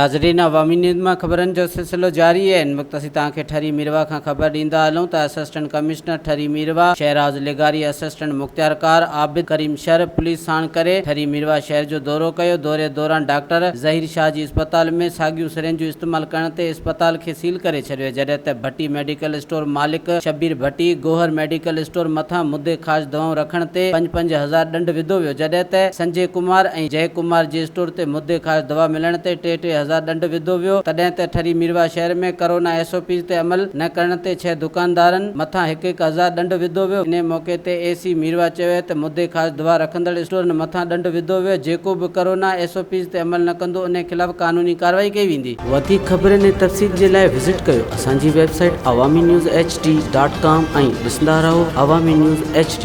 ناظرين عوامي نيوز مان خبرن جو سلسلو جاري آهي هن وقت اسين توهان کي ٺري ميرواهه کان خبر ڏيندا هلون ته اسسٽنٽ ڪمشنر ٺري ميرواهه شهراز لغاري اسسٽنٽ مختيارڪار عابد ڪريم شر پوليس ساڻ ڪري ٺري ميرواهه شهر جو دورو ڪيو دوري دوران ڊاڪٽر ظهير شاهه جي اسپتال ۾ ساڳيون سرنجون استعمال ڪرڻ تي اسپتال کي سيل ڪري ڇڏيو جڏهن ته ڀٽي ميڊيڪل اسٽور مالڪ شبير ڀٽي گوهر ميڊيڪل اسٽور مٿان مدي خاص دوائون رکڻ تي پنج 5000 ڏنڊ وڌو ويو جڏهن ته سنجي ڪمار ۽ جئي ڪمار جي اسٽور تي مدي خاص دوا ملڻ تي ٽي 3000 ڏنڊ وڌو ويو تڏهن ته ٺري ميرواهه شهر ۾ ڪرونا ايس او پيز تي عمل نه ڪرڻ تي ڇهه دڪاندارن مٿان هڪ هڪ هزار ڏنڊ وڌو ويو انهي موقعي تي اي سي ميرواهه چيو ته مدي خاص دوا رکندڙ اسٽورن مٿان ڏنڊ وڌو ويو جيڪو به ڪرونا ايس او پيز تي عمل نه ڪندو انهي خلاف قانوني ڪارروائي ڪئي ويندي. وڌيڪ خبرن ۽ تفصيل جي لاء وزٽ ڪيو اسان جي website Awami news H D dot com ۽ ڏسندا رهو عوامي نيوز ايڇ ڊي.